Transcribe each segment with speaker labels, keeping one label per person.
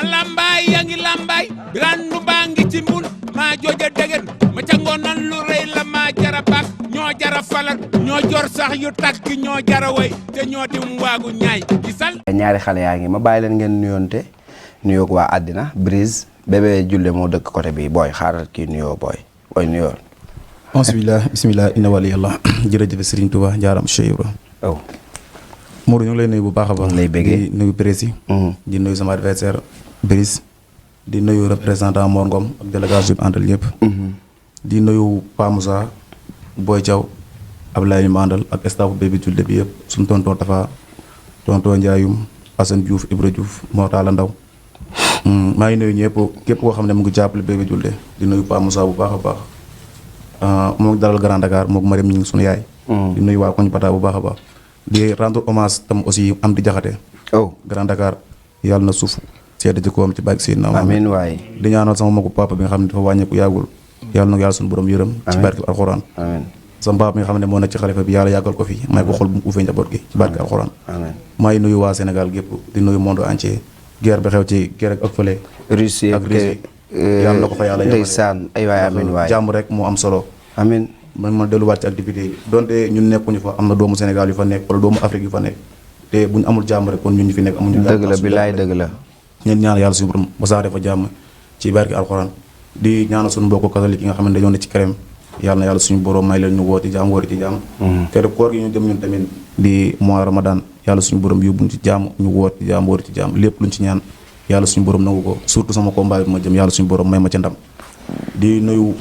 Speaker 1: ma lambaay yaa ngi lambaay birandu baa ngi ci mbul maa jooja degen ma ca ngoonan lu rëy la maa jara bak ñoo jara falal ñoo jor sax yu tàkk ñoo jara way te ñoo dim waagu ñaay gisal
Speaker 2: ñaari xale yaa ngi ma bàyyi leen ngeen nuyoonte nuyoog waa àddina Brise Bébé Diouldé moo dëkk côté bi booy xaaral kii nuyoo booy nuyoo
Speaker 3: bismillah inna waliyallah jërëjëf Serigne Touba njaaram Cheikh Ibra Modou ñu ngi lay nuyu bu baax a baax.
Speaker 2: lay bëggee
Speaker 3: di nuyu Prési. di nuyu sama adversaire Brise. di nuyu représentant Mor Ngom ak délégation bi àndal ñëpp. di nuyu Pa Moussa Boy Thiaw Ablaye ñu ma àndal ak staff Bébé Diouldé bi yëpp suñu tonton Tafa tonton Ndiayoum Assane Diouf Ibra Diouf Mortala Ndaw maa ngi nuyu ñëpp képp koo xam ne mu ngi jàppale Bébé Diouldé di nuyu Pa Moussa bu baax a baax. moo dalal Grand Dakar moom Mariam ñu ngi sunu yaay. di nuyu waa Koñ Pata bu baax a baax. di rendre hommage tam aussi am di jaxate Grand Dakar yàlla na suuf sedd ci kawam ci barke Seydina
Speaker 2: amiin waay
Speaker 3: di ñaanal sama magu papa bi nga xam ne dafa wàññeeku yàggul yàlla na yàlla suñu borom yërëm ci barke alxuraan
Speaker 2: amiin
Speaker 3: sama papa bi nga xam ne moo nekk ci xalifa bi yàlla yàggal ko fi may ko xol bu mu uufee njaboot gi ci barke alxuraan
Speaker 2: amiin
Speaker 3: maa ngi nuyu waa Sénégal gépp di nuyu monde entier guerre bi xew ci guerre ak fële
Speaker 2: Russie
Speaker 3: ak Russie yàlla na ko fa yàlla
Speaker 2: ndeysaan ay waay amiin waay
Speaker 3: jàmm rek moo am solo
Speaker 2: amiin
Speaker 3: man delluwaat ci activité yi donte ñun nekkuñu fa am na doomu Sénégal yu fa nekk wala doomu Afrique yu fa nekk te bu ñu amul jàmm rek kon ñun ñu fi nekk amuñu
Speaker 2: dëgg la bilaay dëgg la
Speaker 3: ñeen ñaan yàlla suñu borom wasaare fa jàmm ci barke alxuraan di ñaanal suñu mbokku catholique yi nga xam ne dañoo ne ci këram yàlla na yàlla suñu borom may leen ñu wooti jàmm woori ci jàmm te koor gi ñu dem ñun tamit di mois ramadan yàlla suñu borom yóbbuñ ci jàmm ñu woot ci jàmm woori ci jàmm lépp luñ ci ñaan yàlla suñu borom nangu ko surtout sama combat bi ma jëm yàlla suñu borom may ma ca ndam di nuyu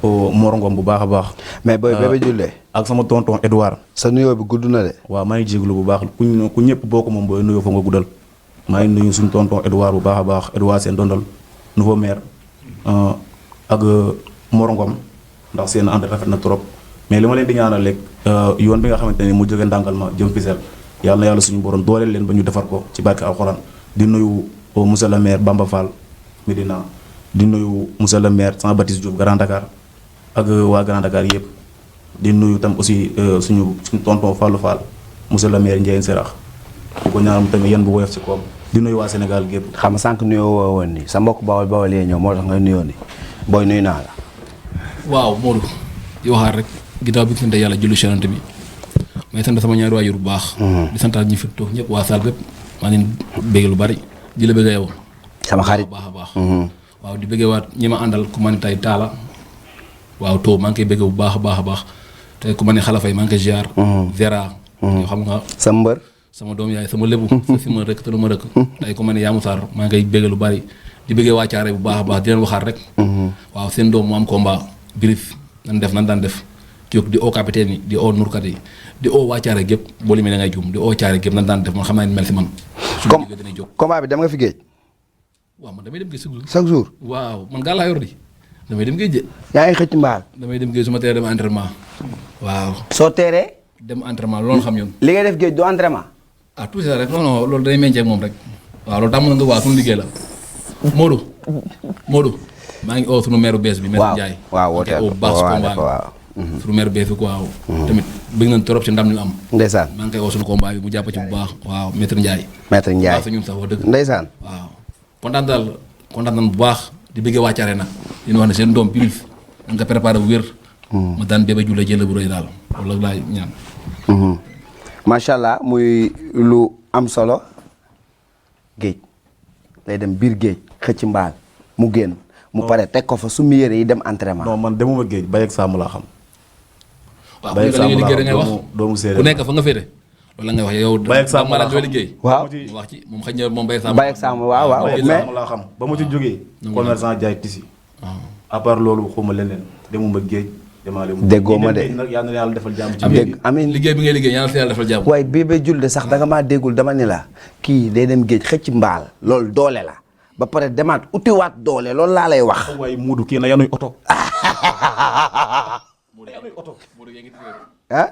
Speaker 3: Mor Ngom bu baax a baax.
Speaker 2: mais booy Bébé Diouldé
Speaker 3: ak sama tonton Edouard.
Speaker 2: sa nuyoo bi gudd na de.
Speaker 3: waaw maa ngi jéglu bu baax ku ñëpp boo ko moom booy nuyoo fa nga guddal maa ngi nuyu suñu tonton Edouard bu baax a baax Edouard seen dondal nouveau maire ak Mor Ngom ndax seen ànd rafet na trop mais li ma leen di ñaanal rek yoon bi nga xamante ne mu jóge ndàngal ma jëm Fissel yàlla na yàlla suñu borom dooleel leen ba ñu defar ko ci barke alxuraan di nuyu monsieur le maire Bamba Fall Medina di nuyu monsieur le maire Jean Baptiste Diouf Grand Dakar. ak waa Grand Dakar yëpp di nuyu tam aussi suñu tonton Fallou Fall monsieur le maire Ndiaye Serax bu ko ñaanal tamit yan bu woyof ci koom di nuyu waa Sénégal gépp
Speaker 2: xam nga sànq nuyoo woo woon ni sa mbokk bawal yee ñëw moo tax ngay nuyoo ni booy nuyu naa la.
Speaker 4: waaw Modou di waxaat rek ginnaaw bi ñu sant yàlla julli Yonent bi may sant sama ñaari waajur bu baax. di santaat ñi fi toog ñëpp waa Sall bépp maa ngi leen bëgg lu bari di la bëggee yow.
Speaker 2: sama xarit
Speaker 4: baax a baax. waaw di bëggee waat ñi ma àndal ku ma ne tey Talla. waaw too maa ngi koy bëgg bu baax a baax a baax te ku ma ne xalafay maa ngi koy ziar. Vera. yoo xam nga.
Speaker 2: sa mbër.
Speaker 4: sama doom yaay sama lébu. sa fi ma rëkk te lu ma rëkk. tey ku ma ne Yamou Sarr maa ngi koy bëgg lu bari di bëggee waa Thiaré bu baax a baax di leen waxaat rek. waaw seen doom mu am combat Brise nan daan def jóg di oo capitaine yi di oo nurkat yi di oo waa Thiaré gépp boo limee da ngay juum di oo Thiaré gépp nan daan def man xam naa ne mel si man.
Speaker 2: comme combat bi dem nga fi géej.
Speaker 4: waaw man damay dem géej
Speaker 2: chaque jour.
Speaker 4: waaw man gaa laa yor di damay dem géej.
Speaker 2: yaa ngi xëcc mbaal.
Speaker 4: damay dem géej su ma teeree dem entraînement. waaw.
Speaker 2: soo teeree.
Speaker 4: dem entraînement loolu xam ñun.
Speaker 2: li ngay def géej du entraînement.
Speaker 4: ah tout ça rek non loolu day meññee ak moom rek. waaw loolu tax na waa suñu liggéey la. Modou. maa ngi oo sunu maire bees bi.
Speaker 2: waaw
Speaker 4: Ndiaye.
Speaker 2: waaw woote
Speaker 4: au baax combat bi. sunu maire bees bi quoi. tamit bëgg nañ trop ci ndam li am.
Speaker 2: ndeysaan
Speaker 4: maa ngi koy oo sunu combat bi mu jàpp ci bu baax. waaw maître Ndiaye.
Speaker 2: maître Ndiaye
Speaker 4: waaw ñun sax wax dëgg.
Speaker 2: ndeysaan.
Speaker 4: waaw kontaan nañ bu baax di bëggee waa Thiaré nag di wax ne seen doom Brise da nga ko préparé bu wér. ma daan Bébé Diouldé jël bu rëy daal loolu laay ñaan.
Speaker 2: macha allah muy lu am solo géej lay dem biir géej xëcc mbaal mu génn mu pare teg ko fa summi yére yi dem entraînement.
Speaker 3: non man demuma géej bay ak sàmm laa xam.
Speaker 4: waaw bu ñu liggéey da ngay wax
Speaker 3: doomu séeréer
Speaker 4: ku nekk fa nga féete loolu la ngay wax yow.
Speaker 3: bay ak sàmm laa xam
Speaker 4: liggéey.
Speaker 2: waaw
Speaker 4: mu wax ci moom xëy na moom bay
Speaker 2: ak sàmm waaw
Speaker 3: mais
Speaker 2: mais
Speaker 3: laa xam ba ma ci jógee. commerçant jaay tisi. à part loolu xuma leneen demuma géej.
Speaker 2: déggoo ma de
Speaker 3: nag yal na yàlla defal jàmm ci
Speaker 2: dégg amiin
Speaker 4: liggéey bi ngay liggéey yàlla na yàlla defal jàmm.
Speaker 2: waaye Bébé Diouldé sax danga maa déggul dama ni la kii day dem géej xëcc mbaal loolu doole la ba pare demaat utiwaat doole loolu laa lay wax.
Speaker 3: waaye Moodu kii na yanuy oto.
Speaker 2: ah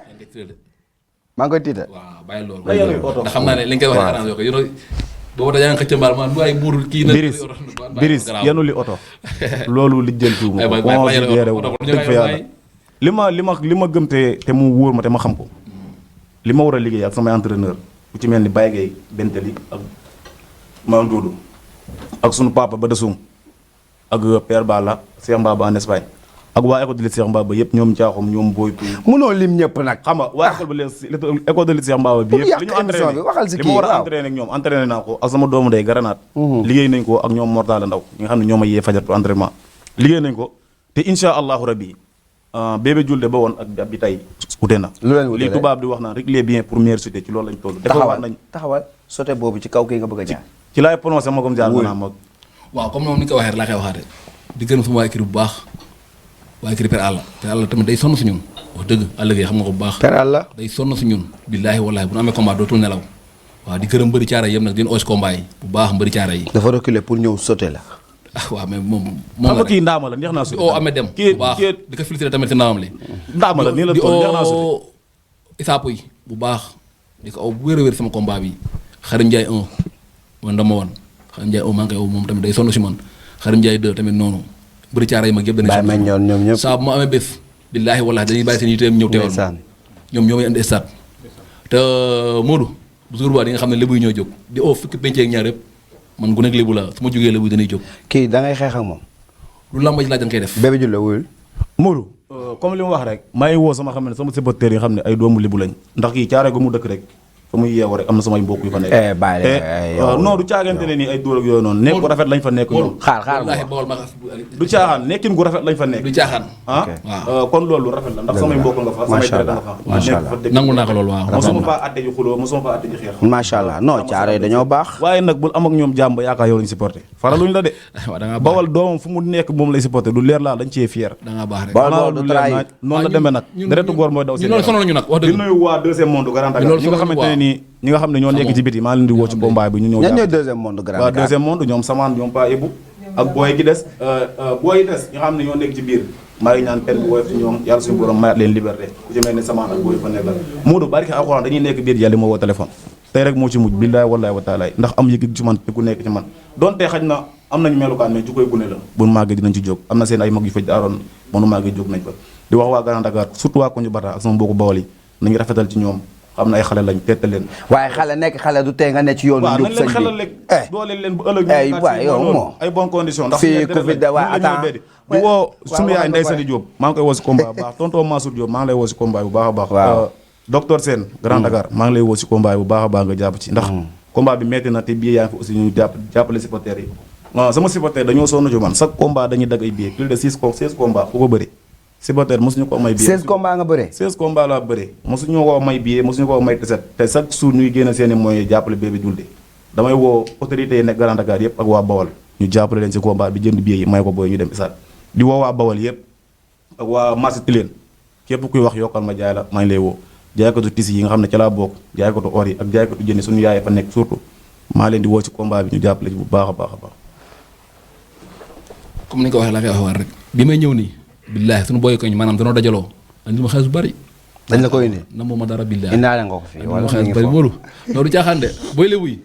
Speaker 2: maa ngi koy tiita.
Speaker 4: waaw bàyyi loolu.
Speaker 3: na yanuy oto
Speaker 4: ndax xam naa ne li nga koy wax arrangé ko yow boobu da yaa ngi xëcc mbaal man waaye buur kii na.
Speaker 3: Brise yanu li oto. loolu lijjantiwuma ko considéré wu dëgg fa yàlla li ma gëm te mu wóor ma te ma xam ko li ma war a liggéey ak samay entraîneur ku ci mel ni Baye Gueye Bentali ak Maam Doudou ak sunu papa ba desum ak père Balla Cheikh Mbaba en Espagne ak waa école de lutte Cheikh Mbaba yëpp ñoom caaxum ñoom booy tuy
Speaker 2: munoo lim ñëpp nag.
Speaker 3: xam nga waa école de lutte Cheikh Mbaba bi
Speaker 2: pour
Speaker 3: yëpp
Speaker 2: yàq
Speaker 3: li ñu
Speaker 2: émission bi waxal si
Speaker 3: li
Speaker 2: kii
Speaker 3: ma war a
Speaker 2: waaw.
Speaker 3: entraîné ak ñoom entraîné naa ko ak sama doomu day garanaat liggéey nañ ko ak ñoom Mortala Ndaw ñi nga xam ne ñoo ma yee fajar pour entraînement liggéey nañ ko te insha allahu rabbi bébé julde ba woon ak bi tey ute na
Speaker 2: lu leen wutale
Speaker 3: li tubaab di wax naan rek les biens pour meilleure société ci loolu lañ toll defewaat nañ
Speaker 2: taxawal sote boobu ci kaw kii nga bëgg a jaar.
Speaker 3: ci laay prononcé ma comme jaar naa ma
Speaker 4: waaw comme noonu ni nga ko waxee rek laa koy waxaate di gërëm sama waa équipe bu baax waa équipe Père Alla tamit day sonn si ñun wax dëgg àll gi xam nga ko bu baax
Speaker 2: Père Alla.
Speaker 4: day sonn si ñun billaahi wallaahi bu ñu amee combat dootul nelaw waaw di gërëm mbëri caara yëpp nag di leen oos combat yi bu baax mbëri caara yi
Speaker 2: dafa reculer pour ñëw sote la.
Speaker 4: ah waaw mais moom
Speaker 3: xam
Speaker 4: la
Speaker 3: nga
Speaker 4: rek
Speaker 3: kii ndaama la neex naa
Speaker 4: di
Speaker 3: suti
Speaker 4: oo amee dem
Speaker 3: kii
Speaker 4: bu baax
Speaker 3: kii
Speaker 4: di ko filtré tamit si ndawam li
Speaker 3: ndaama la nii la
Speaker 4: di
Speaker 3: toll neex naa suti
Speaker 4: oo isaapu yi bu baax di ko aw bu wér a wér sama combat bi Xarim Ndiaye 1 man dama wan Xarim Ndiaye 1 maa ngi koy moom tamit day sonn si man Xarim Ndiaye 2 tamit noonu bëri caara yi mag yëpp dañuy
Speaker 2: bàyyi ma ñoon ñoom ñëpp.
Speaker 4: saa bu ma amee bés billaahi wallaahi dañuy bàyyi seen yiteem ñëw teewal ma
Speaker 2: ndeysaan.
Speaker 4: ñoom ñoo may indi stade te Modou bu jour ba di nga xam ne lébu yi ñoo jóg di oo fukki penc ak ñaar yëpp man gu nekk lébu la su ma jógee lébu yi dañuy jóg
Speaker 2: kii da ngay xeex ak moom.
Speaker 4: lu làmb ji laaj dañ koy def
Speaker 2: bébé Julle wuyul.
Speaker 3: Modou comme li mu wax rek maa ngi woo sama xam ne sama supporters yi xam ne ay doomu libu lañ ndax kii caare gu mu dëkk rek fa muy yeewoo rek am na samay mbokk yu fa nekk
Speaker 2: bàyyi
Speaker 3: te non du caagante ne nii ay dóor ak yooyu noonu nekk gu rafet lañ fa nekk ñoom
Speaker 2: xaar
Speaker 4: wallaahi bawal ma
Speaker 3: du caaxaan nekkin gu rafet lañ fa nekk
Speaker 4: du caaxaan
Speaker 3: ah kon loolu rafet la ndax samay mbokk nga fa samay
Speaker 2: Macha
Speaker 3: deret
Speaker 2: Allah,
Speaker 3: nga fa
Speaker 2: macha
Speaker 3: nekk
Speaker 2: Allah.
Speaker 3: fa dëkk
Speaker 4: nangul naa ko loolu waaw
Speaker 3: mosuma faa atte ji xuloo mosuma faa atte ji xeex
Speaker 2: macha allah non caare yi dañoo baax.
Speaker 3: waaye nag bul am ak ñoom jàmm ba yaakaar yow lañ supporté faraluñ la de
Speaker 4: waaw da ngaa baax
Speaker 3: bawal doomam fu mu nekk moom lay supporté du leer laa dañ cee fier
Speaker 4: da ngaa baax rek
Speaker 2: Bawal
Speaker 3: xanaa
Speaker 2: du
Speaker 3: du leer
Speaker 2: trahir.
Speaker 3: naaj noonu la demee nag deretu góor mooy daw si
Speaker 4: ñu loolu sonal ñu nag wax
Speaker 3: di
Speaker 4: dëgg
Speaker 3: nuyu waa deuxième monde Grand Dakar
Speaker 4: loolu
Speaker 3: ñi nga
Speaker 4: sonal ñu
Speaker 3: xamante ne nii ñi nga xam ne ñoo nekk ci biti maa leen di woo ci combat bi ñu ñëw
Speaker 2: ñan ñooy
Speaker 3: jàpp
Speaker 2: deuxième monde grand
Speaker 3: waa
Speaker 2: Dakar.
Speaker 3: deuxième monde ñoom samaan ñoom pa Ibou ak booy gi des booy des ñi nga xam ne ñoo nekk ci biir maa ngi ñaan kenn bu woyof ci ñoom yàlla suñu borom mayaat leen liberté ku ci mel ni samaan ak booy fa nekkal Moodu barki alxuraan dañuy nekk biir yàlla ma woo téléphone tey rek moo ci mujj billaay wallaay wa taalaay ndax am yëg ci man te ku nekk ci man donte xaj na am nañu melukaan mais ju koy gune la bu màggee dinañ ci jóg am na seen ay mag yu fa jaaroon mënu màggee jóg nañ fa di wax waa Grand Dakar surtout waa Koñu Bata ak sama mbokku Bawol yi nañu rafetal ci ñoom xam na ay xale lañ teetal leen
Speaker 2: waaye xale nekk xale du tee nga ne ci yoonu.
Speaker 3: waaw
Speaker 2: njub
Speaker 3: nañ leen
Speaker 2: sëñ
Speaker 3: xelal
Speaker 2: bi
Speaker 3: rek dooleel leen bu ëllëg
Speaker 2: ay waay yow moo
Speaker 3: ay bonne condition ndax
Speaker 2: fii ku fi da waa attends
Speaker 3: di woo sunu yaay Ndeye
Speaker 2: waay.
Speaker 3: Sali Diop maa ngi koy woo si combat bu baax tonton Mansour Diop maa ngi lay woo si combat bu baax a baax
Speaker 2: Waaw.
Speaker 3: docteur Sène Grand Dakar maa ngi lay woo si combat bu baax a baax nga jàpp ci ndax combat bi metti na te billet yaa ngi fi aussi ñu jàppale supporters yi waaw sama supporter dañoo sonn ci man chaque combat dañuy dagg ay billets plus de 16 combats ku ko bëri supporter mosuñu ko may billet
Speaker 2: 16 combats nga bëree.
Speaker 3: 16 combats laa bëri mosuñu ko may billet mosuñu ko may tiset te chaque jour ñuy génn seen i moyens jàppale Bébé Diouldé damay woo autorités yi nekk Grand Dakar yëpp ak waa Bawol ñu jàppale leen si combat bi jënd billet yi may ko booy ñu dem isaat di woo waa Bawol yëpp ak waa marché Tilène képp kuy wax yokkal ma jaay la maa ngi lay woo jaaykatu tisi yi nga xam ne ca laa bokk jaaykatu or yi ak jaaykatu jënd suñu yaay fa nekk surtout maa leen di woo ci combat bi ñu jàppale ci bu baax a baax a baax
Speaker 4: comme ni nga ko waxee laa koy waxee rek bi may ñëw nii billaahi suñu booy koñ maanaam danoo dajaloo andi ma xaalis bu bari
Speaker 2: dañ la ko indi.
Speaker 4: na ma dara billaahi
Speaker 2: indaale nga ko fi
Speaker 4: andi ma
Speaker 2: wala
Speaker 4: xaalis
Speaker 2: mi
Speaker 4: bu
Speaker 2: ngi
Speaker 4: bari
Speaker 2: foofu.
Speaker 4: Modou loolu caaxaan de booy lébu yi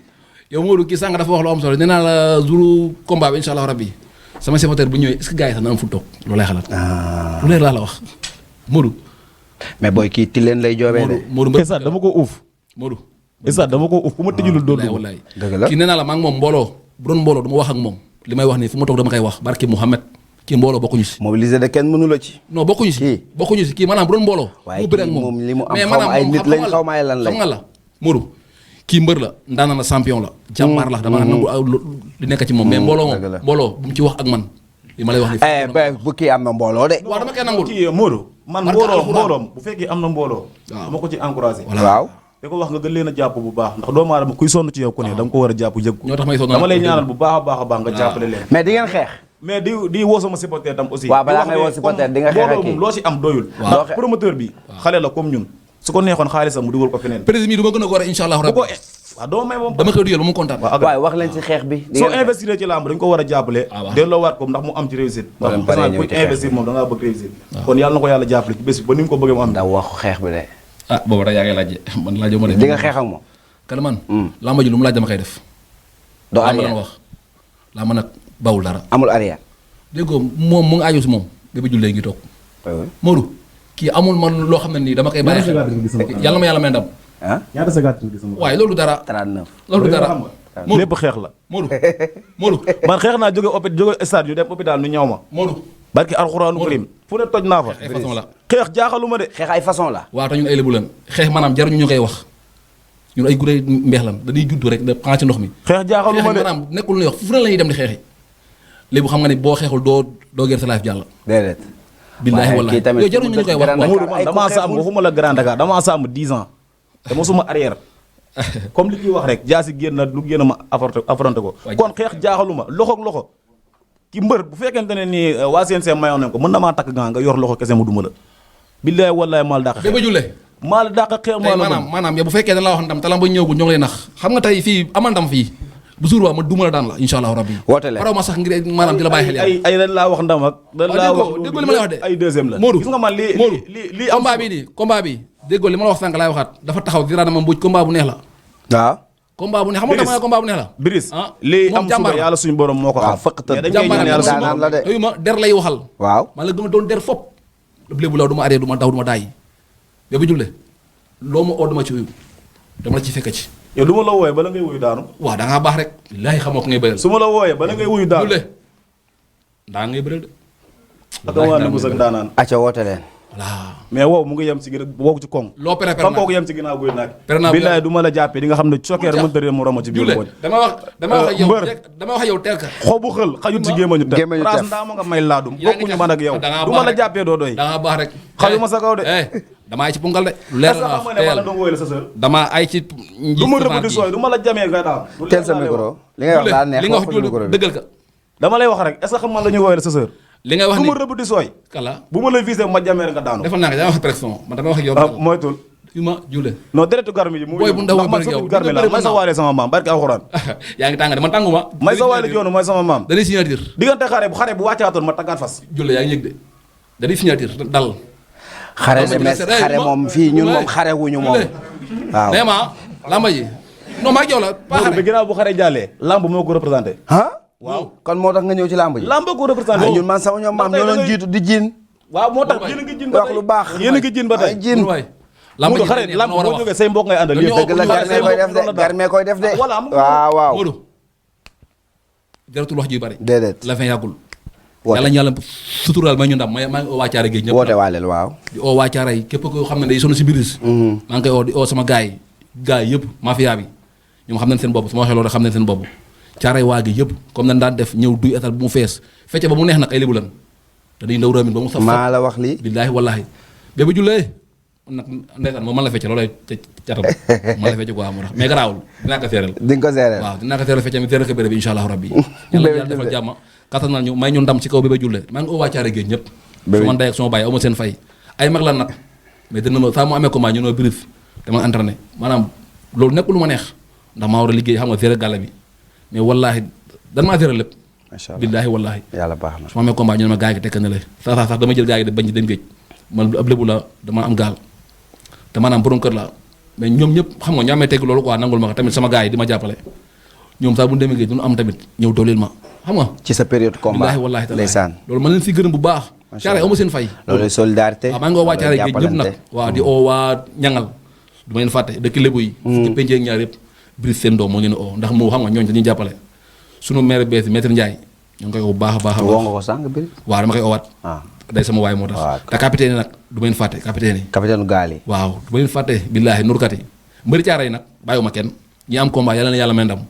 Speaker 4: yow Modou kii sànq dafa wax lu am solo nee naa la jour combat bi incha allah rabbi sama supporter bu ñëwee est-ce que gars yi sax na am fu toog loolu lay xalaat lu leer laa la wax Modou
Speaker 2: mais booy kii Tilène lay joobee de.
Speaker 4: Modou mbër
Speaker 3: Esat dama ko uuf
Speaker 4: Modou
Speaker 3: Esat dama ko uuf ku ma tëjulul doon
Speaker 4: wallaay
Speaker 2: dëgg la.
Speaker 4: kii nee naa la maa ngi moom mbooloo bu doon mbooloo du ma wax ak moom li may wax nii fu ma toog dama koy wax barki Mouhamed kii mbooloo bokkuñu si
Speaker 2: mobilisé de kenn mënu la ci.
Speaker 4: non bokkuñu si
Speaker 2: Kii.
Speaker 4: bokkuñu si kii maanaam bu doon mbooloo
Speaker 2: waaye
Speaker 4: mu bëri ak
Speaker 2: kii moom li mu am
Speaker 4: mais
Speaker 2: xaw ma
Speaker 4: maanaam
Speaker 2: ay
Speaker 4: moom
Speaker 2: nit
Speaker 4: xam
Speaker 2: lañ
Speaker 4: nga
Speaker 2: xaw ma ay lan lañ.
Speaker 4: xam nga la Modou kii mbër la ndaanaan la champion la jàmbaar la dama nangu li nekk ci moom mais mbooloo
Speaker 2: dëgg la.
Speaker 4: moom mbooloo bu mu ci wax ak man li ma lay wax ni
Speaker 2: ba bu kii am na mbooloo de.
Speaker 4: waaw dama koy nangul
Speaker 3: kii Modou man
Speaker 4: Barka
Speaker 3: mbooloo
Speaker 4: alxuraan.
Speaker 3: mbooloom bu fekkee am na mbooloo
Speaker 4: Waaw.
Speaker 3: dama ko ci encouragé
Speaker 2: waaw.
Speaker 3: te ko wax nga gën leen a jàpp bu baax ndax doomu aadama kuy sonn ci yow ku ne da nga ko war a jàpp yëg ko
Speaker 4: ñoo tax may sonn
Speaker 3: dama lay ñaanal bu baax a baax nga jàppale leen
Speaker 2: mais di ngeen xeex.
Speaker 3: mais di woo sama supporter tam aussi
Speaker 2: Waaw, balaa
Speaker 3: di wax
Speaker 2: ngay woo
Speaker 3: ne
Speaker 2: supporter
Speaker 3: comme
Speaker 2: di nga xeex ak
Speaker 3: mbooloo
Speaker 2: kii.
Speaker 3: moom loo ci am doyul
Speaker 4: Waaw.
Speaker 3: ndax promoteur bi xale la comme ñun su ko neexoon xaalisam mu dugal ko feneen
Speaker 4: président mi du ma gën a gore incha allah
Speaker 3: bu ko
Speaker 4: rabbi
Speaker 3: waaw doo may moom
Speaker 4: dama koy duyal ba mu kontaan
Speaker 3: waaw
Speaker 2: waaye wax leen ci xeex bi. di
Speaker 3: soo
Speaker 2: ngeen xeex.
Speaker 3: investir ci lamb dañ ko war a jàppale
Speaker 4: Ah, waaw.
Speaker 3: delloowaat ko ndax mu am ci réussite
Speaker 2: Boo leen
Speaker 3: ndax
Speaker 2: paree
Speaker 3: kuy
Speaker 2: ñëw ci xeex
Speaker 3: investir moom da ngaa bëgg réussite kon yàlla na ko yàlla jàppale ci bés bi ba ni mu ko bëggee mu am
Speaker 2: ndax waxu xeex bi de.
Speaker 4: ah boobu rek yaa ngi laajee man laajoo ma de
Speaker 2: di nga xeex ak moom.
Speaker 4: kan man lamba ji lu mu laaj dama koy def
Speaker 2: doo
Speaker 4: lamba lan
Speaker 2: arrière
Speaker 4: wax lamba nag bawul dara
Speaker 2: amul arrière.
Speaker 4: déggoo moom mu ngi aajo si moom Bébé Diouldé ngi toog Modou kii amul man loo xam ne nii dama koy bàyyi xel yàlla ma yàlla may ndam
Speaker 2: ah
Speaker 3: ñaata seconde nga gis sama
Speaker 4: waaye loolu dara
Speaker 2: 39.
Speaker 4: loolu dara
Speaker 3: lépp xeex la.
Speaker 4: Modou
Speaker 3: man xeex naa jóge stade yu dem hôpital nu ñaw ma.
Speaker 4: Modou
Speaker 3: barki alxuraanu karim fu ne toj naa fa.
Speaker 4: ay façon la
Speaker 3: xeex jaaxaluma de.
Speaker 2: xeex ay façon la.
Speaker 4: waaw te ñun ay lébu lan xeex maanaam jaruñu ñu koy wax ñun ay guré mbeex lan dañuy judd rek da pan ci ndox mi.
Speaker 3: xeex jaaxaluma de
Speaker 4: maanaam nekkul lu ñuy wax fu ne la ñuy dem di xeexi léegi xam nga ne boo xeexul doo gër sa life jàll.
Speaker 2: déedéet.
Speaker 4: billaahi wallaahi yow jaruñu ñu koy wax.
Speaker 3: Modou man damaa sàmm waxuma la Grand Dakar damaa sàmm 10 ans te mosuma arrière comme li ñuy wax rek jaasi génn na lu génn ma affronté ko kon xeex jaaxaluma loxo ki mbër bu fekkente ne nii waa CNG mayoon nañ ko mën na maa takk gaa nga yor loxo kese mu duma la billaahi wallaahi maal dàq
Speaker 4: Bébé Diouldé
Speaker 3: maal dàq xeex
Speaker 4: maanaam yow bu fekkee dañ la wax ndam te la ba ñëwagul ñoo ngi lay nax xam nga tey fii ama ndam fii bu suur waa ma duma la daan la insha allahu rabbi
Speaker 2: woote leen
Speaker 4: paraw ma sax ngir maanaam di la bàyyi xel yàlla
Speaker 3: ay dañ laa wax ndam ak dañ laa wax
Speaker 4: déggoo li ma lay wax de
Speaker 3: ay deuxième la
Speaker 4: Modou
Speaker 3: gis nga man li am
Speaker 4: combat bi déggoo li ma la wax sànq laay waxaat dafa taxaw di raadama mbuuj combat bu neex la
Speaker 2: waaw.
Speaker 4: combat bu neex xam nga dama combat bu neex la
Speaker 3: Brice
Speaker 4: ah
Speaker 3: lii
Speaker 4: moom
Speaker 3: am suba
Speaker 4: jàmbaar
Speaker 3: yàlla suñu borom moo ko xam
Speaker 2: fëqtal
Speaker 3: dañ koy ñaan yàlla suñu
Speaker 2: daanaan la de.
Speaker 4: ayu ma der lay waxal
Speaker 2: waaw.
Speaker 4: man la gëm a doon der fop lébu law du ma aree du ma daw du ma daay Bébé Diouldé loo ma oo dama ci uyu dama la ci fekk ci
Speaker 3: yow du ma la wooyee bala ngay wuyu daanu
Speaker 4: waaw da ngaa baax rek laahi xamoo ko ngay bëral
Speaker 3: su ma la wooyee bala ngay wuyu daanu
Speaker 4: Diouldé daa ngay bëral de
Speaker 3: ak waa ne mos ak daanaan
Speaker 2: acca woote leen.
Speaker 4: voilà
Speaker 3: mais wow mu ngi yem ci gën wow ci koŋ
Speaker 4: loo pere
Speaker 3: kam kooku yem ci ginnaaw guy naag
Speaker 4: pere naa
Speaker 3: billaay du ma la jàppee di nga xam ne cokkeer mën tëddee mu romo ci biir
Speaker 4: Diouldé
Speaker 3: booñ
Speaker 4: dama wax ak yow
Speaker 3: mbër.
Speaker 4: dama wax ak yow teel ka
Speaker 3: xobu xël xajut ci gémmañu tef
Speaker 2: Gémmañu
Speaker 3: raas
Speaker 2: tef.
Speaker 3: ndaa ma nga may laadum
Speaker 4: yaa ngi
Speaker 3: bokkuñu
Speaker 4: def-
Speaker 3: man ak yow
Speaker 4: da ngaa
Speaker 3: du
Speaker 4: baax
Speaker 3: ma la
Speaker 4: rek.
Speaker 3: jàppee doo doy
Speaker 4: da ngaa baax rek
Speaker 3: xajuma sa kaw de
Speaker 4: damaa ay ci punkal de lu leer
Speaker 3: est-ce
Speaker 4: la
Speaker 3: que xam
Speaker 4: wax
Speaker 3: nga ne ma la
Speaker 4: teel
Speaker 3: doon wooyee sa sœur
Speaker 4: damaa ay ci
Speaker 3: du ma rëbb di sooy du ma la jamee nga daam du
Speaker 2: teel
Speaker 3: leer
Speaker 2: sa
Speaker 3: laa lay wax.
Speaker 2: micro. li ngay wax daa neex
Speaker 4: li nga wax
Speaker 2: waxul micro
Speaker 4: Diouldé
Speaker 2: bi.
Speaker 4: dëggal ka
Speaker 3: dama lay wax rek est-ce que xam nga la ñuy wooyee sa sœur
Speaker 4: li ngay wax
Speaker 3: du
Speaker 4: ni
Speaker 3: ma rëbb di sooy
Speaker 4: kala
Speaker 3: bu ma la visé ma jamee nga daanu
Speaker 4: defal naa ko daa wax pression man dama wax ak yow
Speaker 3: moytul
Speaker 4: yu ma Diouldé
Speaker 3: non deretu garmi ji mu
Speaker 4: Booy bu ndaw
Speaker 3: ndax man
Speaker 4: bëri yow.
Speaker 3: sëtu garmi la
Speaker 4: Bëri
Speaker 3: may sa
Speaker 4: bu ndaw.
Speaker 3: waale sama maam barki alxuraan
Speaker 4: yaa ngi tàng de man tànguma
Speaker 3: may sa waale joonu mooy sama maam
Speaker 4: dañuy signature
Speaker 3: diggante xare bu wàccaatoon ma taggaat fas
Speaker 4: Diouldé yaa ngi yëg de dañuy signature dal
Speaker 2: xare de mes xare moom fii ñun moom xare wuñu moom. waaw.
Speaker 4: vraiment lamba ji non maa ngi yow la pas
Speaker 3: Modou bi
Speaker 4: xare
Speaker 3: ginnaaw bu xare jàllee lamb moo ko représenté
Speaker 2: ah.
Speaker 3: waaw
Speaker 2: kon moo tax nga ñëw ci làmb ji.
Speaker 3: lamb ko représenté
Speaker 2: ah ñun man sama ñoom maam ñoo doon jiitu di jiin.
Speaker 3: waaw moo tax yéen a ngi jin ba
Speaker 2: wax
Speaker 3: tey
Speaker 2: lu baax.
Speaker 3: yéen a ngi jin ba tey
Speaker 2: ay jiin.
Speaker 4: waay lamba
Speaker 3: Modou
Speaker 4: ji
Speaker 3: xare
Speaker 4: dañuy
Speaker 3: lamb
Speaker 4: war a
Speaker 3: boo
Speaker 4: wax.
Speaker 3: jógee say mbokk ngay àndal
Speaker 4: Ñoo
Speaker 3: yëpp
Speaker 2: dëgg la
Speaker 4: Ñoo
Speaker 2: garmee koy def de garmee koy def de.
Speaker 3: voilà mu ngi
Speaker 2: waaw waaw.
Speaker 4: Modou jaratul wax ji bari
Speaker 2: déedéet.
Speaker 4: la fin yàggul
Speaker 2: woote
Speaker 4: yàlla ñu yàlla suturaal may ñu ndam maa ngi oo waa Caare géej ñëpp
Speaker 2: woote waaleel waaw.
Speaker 4: di oo waa Caare yi képp koo xam ne day sonn si biris maa ngi koy oo di oo sama gaay yi yëpp mafia bi ñoom xam nañ seen bopp su ma waxee loolu xam nañ seen bopp Caare waa gi yëpp comme nañ daan def ñëw duy etal bu mu fees fecce ba mu neex nag ay lébu lan te dañuy ndaw rëmin ba mu saf
Speaker 2: maa la wax lii.
Speaker 4: billaahi wallaahi Bébé Diouldé man nag ndeysaan moom man la fecce loolay catam man la fecce quoi moo tax mais garaawul dinaa ko seeral
Speaker 2: di nga ko gérer.
Speaker 4: waaw dinaa ko seeral fecce mi seeral ko béréb bi insha allahu rabbi yàlla yàlla defal jàmm kattanal ñu may ñu ndam ci kaw Bébé Diouldé maa ngi oo waa Caare géej ñëpp su ma ndey ak suma bàyyi aw ma seen fay ay mag lan nag mais dina ma saa mu amee combat ñu noo brief dama entraîné maanaam loolu nekkul lu ma neex ndax maa war a liggéey xam nga gérer gàlla bi mais wallaahi dan maa gérer lépp
Speaker 2: macha allah
Speaker 4: billaahi wallaahi
Speaker 2: yàlla baax na.
Speaker 4: su ma amee combat ñu ne ma gaay gi tekk na la sax dama jël gaay gi de bañ dem géej man ab lébu la dama am gaal te maanaam borom kër la mais ñoom ñëpp xam nga ñu amee tegg loolu quoi nangul ma ko tamit sama gaay yi di ma jàppale ñoom sax bu ñu demee géej du ñu am tamit ñëw dooleel ma xam nga
Speaker 2: ci sa période combat.
Speaker 4: billaahi wallaahi taala
Speaker 2: ndeysaan.
Speaker 4: loolu ma leen si gërëm bu baax Caare amu seen fay
Speaker 2: loolu solidarité.
Speaker 4: waaw maa ngi oo waa Caare géej ñëpp nag waaw di oo waa ñangal du ma leen fàtte dëkk lébu yi fukki pencee ak ñaar yëpp Brice seen doom moo leen oo ndax moo xam nga ñooñu dañuy jàppale sunu maire bees maître Ndiaye ñu ngi koy oo bu baax a baax a
Speaker 2: woo
Speaker 4: baax
Speaker 2: nga ko sànq bi.
Speaker 4: waaw dama koy oowaat
Speaker 2: ah
Speaker 4: day sama waay moo tax
Speaker 2: waaw.
Speaker 4: te capitaine yi nag du ma leen fàtte capitaine yi
Speaker 2: capitaine gaal yi.
Speaker 4: waaw du ma leen fàtte billaahi nurkat yi mbëri Caare yi nag bàyyiwuma kenn ñi am combat yàlla na yàlla may ndam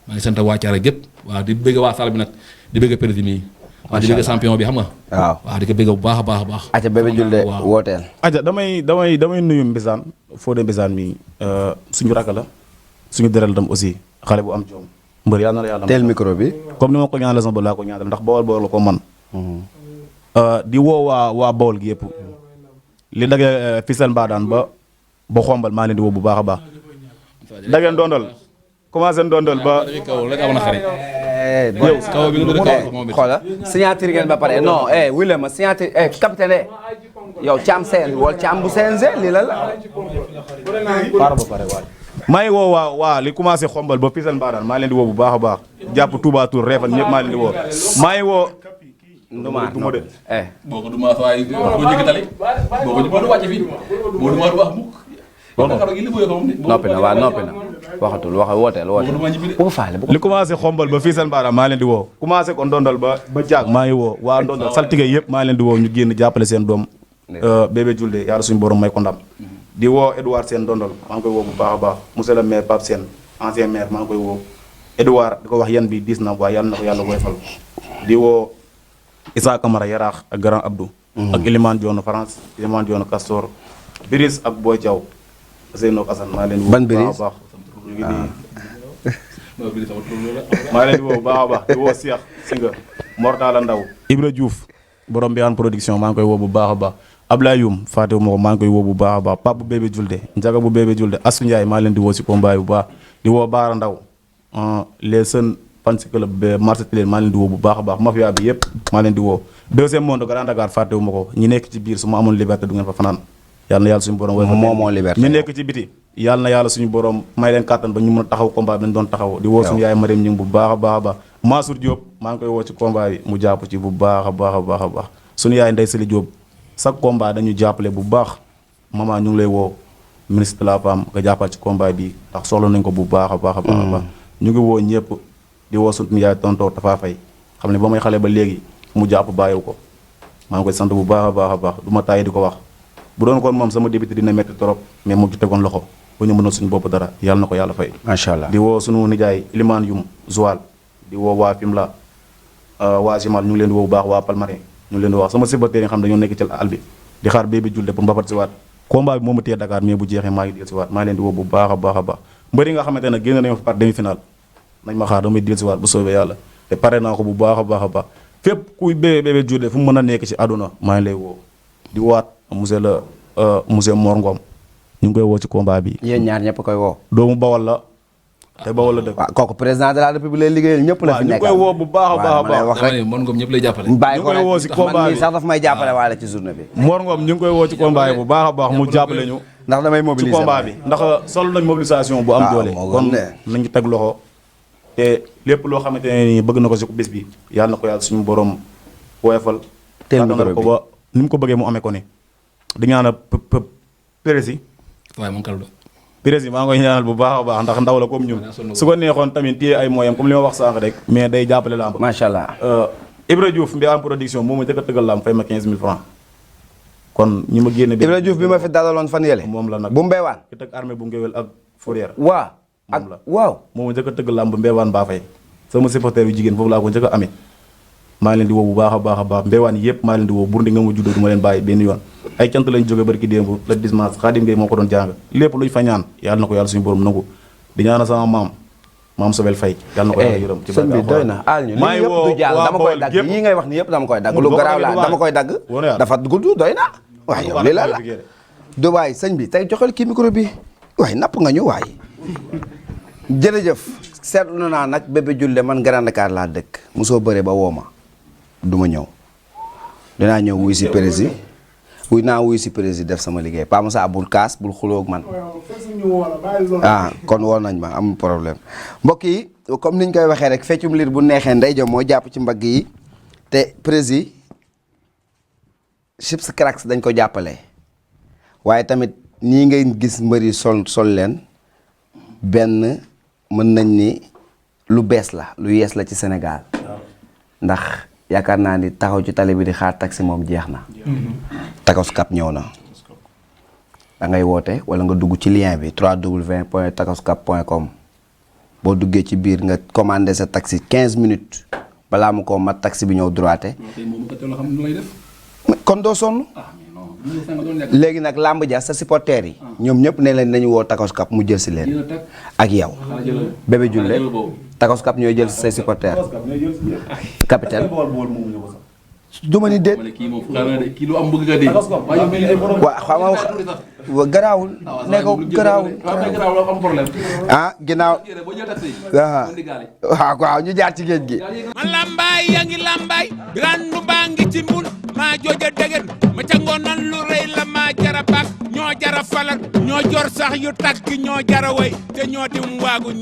Speaker 4: maa ngi sant waa Caare gépp waaw di bëgg waa salle bi nag di bëgg président yi waaw di bëgg champion bi xam nga
Speaker 2: waaw.
Speaker 4: waaw di ko bëgg bu baax a baax a baax
Speaker 2: acca Bébé Diouldé
Speaker 4: waaw
Speaker 2: wooteel.
Speaker 3: aja damay nuyu Mbisaan Fodé Mbisaan mi suñu rakk la suñu dëral dam aussi xale bu am joom mbër yàlla na la yàlla
Speaker 2: teel micro bi.
Speaker 3: comme ni ma ko ñaanal sama ba laa ko ñaanal ndax bawal bawal la ko man di woo waa bawol gi yëpp li dagee Fissel Mbadaan ba xombal maa leen di woo bu baax a baax dageen dondol commencé dondol ba
Speaker 4: kaw rek am na xarit
Speaker 2: yow
Speaker 4: kaw bi nga bëgg kaw moom it
Speaker 2: xoola signature ngeen ba pare non wile ma signature capitaine yow Thiam CNG wala Thiam bu CNG lii la la.
Speaker 3: maa ngi woo waa li commencé xombal ba Fissel Mbadaan maa leen di woo bu baax a baax jàpp Touba Tour Réfane ñëpp maa leen di woo maa ngi woo
Speaker 2: Ndumaar
Speaker 3: du ma de
Speaker 4: boo ko dumaa waaye boo njëkk tali boo ko du wàcc fii boo dumaa du wax mukk
Speaker 2: noppi na waa noppi na. waxatul wooteel bu ko faale bu ko.
Speaker 3: li commencé xombal ba fii seen baaraam maa leen di woo commencé ko ndondal ba jaag maa ngi woo waa ndondal saltige yëpp maa leen di woo ñu génn jàppale seen doom bébé Julde yàlla suñu borom may ko ndam di woo Edouard Sène ndondal maa ngi koy woo bu baax a baax monsieur le maire Pape Sène ancien maire maa ngi koy woo Edouard di ko wax yan bi diis na waaye yàlla na ko yàlla woyfal di woo Issa Camara Yaraax ak Grand Abdou ak Elimane Dione France Elimane Dione Castor Biris ak Boy Thiaw Zeyno Assane maa leen di woo
Speaker 2: ban Biris
Speaker 3: baax ñu ngi nii maa leen di woo bu baax a baax di woo Cheikh Singa Mortala Ndaw Ibra Diouf borom Mbiyaan production maa ngi koy woo bu baax a baax Ablaye Youm Fatou ma ko maa ngi koy woo bu baax a baax Pape bu bébé Julde Njaga bu bébé Julde Assou Ndiaye maa leen di woo si combat bu baax di woo Baara Ndaw les seuls fan si club marché Tilène maa leen di woo bu baax a baax mafia bi yëpp maa leen di woo deuxième monde Grand Dakar fàttewu ma ko ñi nekk ci biir su ma amoon liberté du ngeen fa fanaan yàlla na yàlla suñu borom
Speaker 2: moo liberté
Speaker 3: ñu nekk ci biti yàlla na yàlla suñu borom may leen kàttan ba ñu mën a taxaw combat bi dañ doon taxaw di woo suñu yaay Mariam ñu ngi bu baax a baax a baax Mansour Diop maa ngi koy woo ci combat bi mu jàpp ci bu baax a baax a baax a baax suñu yaay Ndeye Sali Diop chaque combat dañu jàppale bu baax maman ñu ngi lay woo ministre de la femme nga jàppal ci combat bi ndax soxla nañ ko bu baax a baax a baax a baax ñu ngi woo ñëpp di woo suñu yaay tonton Tafa Faye xam ne ba may xale ba léegi mu jàpp bàyyiwu ko maa ngi koy sant bu baax a baax a baax du ma tàyyi di ko wax bu doon kon moom sama débuté dina métti trop mais mu ci tegoon loxo ba ñu mënal suñu bopp dara yàlla na ko yàlla fay
Speaker 2: macha allah
Speaker 3: di woo suñu nijaay Iliman Yum Joal di woo waa Fimela waa Jimal ñu ngi leen di woo bu baax waa Palmarin ñu ngi leen di wax sama supporter yi nga xam dañoo nekk ci àll bi di xaar bébé Julde pour mbapat si waat combat bi moo ma téye Dakar mais bu jeexee maa ngi del si waat maa ngi leen di woo bu baax a baax a baax mbëri nga xamante ne génn nañu fa par demi final nañ ma xaar damay del si waat bu soobee yàlla te pare naa ko bu baax a baax a baax fépp kuy bébé Julde fu mu mën a nekk ci àdduna maa ngi lay woo di waat monsieur Mor Ngom ñu ngi koy woo ci combat bi.
Speaker 2: yéen ñaar ñëpp koy woo.
Speaker 3: doomu Bawol la te Bawol la dëkk.
Speaker 2: waaw kooku président de la république lay liggéeyal ñëpp la fi nekkal
Speaker 3: ñu koy woo bu baax a baax a baax.
Speaker 2: wax rek
Speaker 4: Mor Ngom ñëpp lay jàppale.
Speaker 2: bàyyi ko
Speaker 3: ñu koy woo si combat
Speaker 2: man
Speaker 3: bi
Speaker 2: mii sax daf may jàppale waale ci journée bi.
Speaker 3: Mor Ngom ñu ngi koy woo ci combat yi bu baax a baax mu jàppale ñu.
Speaker 2: ndax damay
Speaker 3: ci
Speaker 2: mobiliser
Speaker 3: combat bi ndax sol nañ mobilisation bu am doole. kon nañu teg loxo te lépp loo xamante ne nii bëgg na ko si bés bi yàlla na ko yàlla suñu borom woyofal.
Speaker 2: teel micro bi
Speaker 3: ko ba ni mu ko bëggee mu amee ko ni di ñaanal prési
Speaker 4: waaye moom kàlla
Speaker 3: prési maa ngi koy ñaanal bu baax a baax ndax ndaw la comme ñun su ko neexoon tamit téye ay moyens comme li ma wax sànq rek mais day jàppale lamb
Speaker 2: macha allah
Speaker 3: Ibra Diouf Mbiyaan production moo ma jëkk a tëggal lamb fay ma 15000 francs kon ñi ma génne
Speaker 2: Ibra Diouf bi ma fi dalaloon fan yële
Speaker 3: moom la nag
Speaker 2: bu Mbewaan
Speaker 3: ki tëgg armée bu ngéwél ak Fourière
Speaker 2: waaw ak
Speaker 3: moom la
Speaker 2: waaw
Speaker 3: moo ma jëkk a tëggal lamb Mbewaan baa fay sama supporter yu jigéen foofu laa ko njëkk a amee maa ngi leen di woo bu baax a baax a baax Mbewaan yëpp maa ngi leen di woo Burndi nga ma juddoo du ma leen bàyyi benn yoon ay cant lañ jóge barki démb la dimanche Xaadim Ngay moo ko doon jàng lépp luñ fa ñaan yàlla na ko yàlla suñu borom nangu di ñaanal sama maam Sobel Faye yàlla na ko yàlla yërëm ci
Speaker 2: sëñ bi doy na aal ñu lii yëpp du jàll dama koy dagg yii ngay wax ni yëpp dama koy dagg lu garaaw la dama koy dagg dafa gudd doy na waaye yow lii la la du waay sëñ bi tey joxel kii micro bi waaye napp nga ñu waay jërëjëf seetlu naa nag bébé Julde man Grand Dakar laa dëkk mosoo bëre ba woo ma du ma ñëw dinaa ñëw wuy si prési wuy si prési def sama liggéey Pa Moussa bul kaas bul xuloog man kon woon nañ ma am problème mbokk yi comme niñ koy waxee rek feccum liir bu neexee ndey jom moo jàpp ci mbagg yi te prési chips cracks dañ ko jàppale waaye tamit nii ngay gis mbëri sol leen benn mën nañ ni lu bees la lu yees la ci Sénégal ndax yaakaar naa ni taxaw ci tali bi di xaar taxi moom jeex na Takoscap ñëw na da ngay woote wala nga dugg ci lien bi www.takoscap.com boo duggee ci biir nga commandé sa taxi 15 minutes balaa mu ko mat taxi bi ñëw droité kon doo sonn léegi nag làmb ja sa supporters yi ñoom ñëpp ne leen nañu woo Takoscap mu jël si leen ak yow bébé Julde Takoscap ñooy jël si say supporters capitaine du ma ni déet
Speaker 4: kii lu am bëgg nga dee
Speaker 2: waaw xam nga garaawul ne ko garaawul ginnaaw waaw ñu jaar ci géej gi
Speaker 1: ma lambaay yaa ngi lambaay randu baa ngi ci mbul maa jooja degen ma ca ngoonan lu rëy la maa jara bak ñoo jara falal ñoo jor sax yu tàkk ñoo jara way te ñoo dim waagu ñaay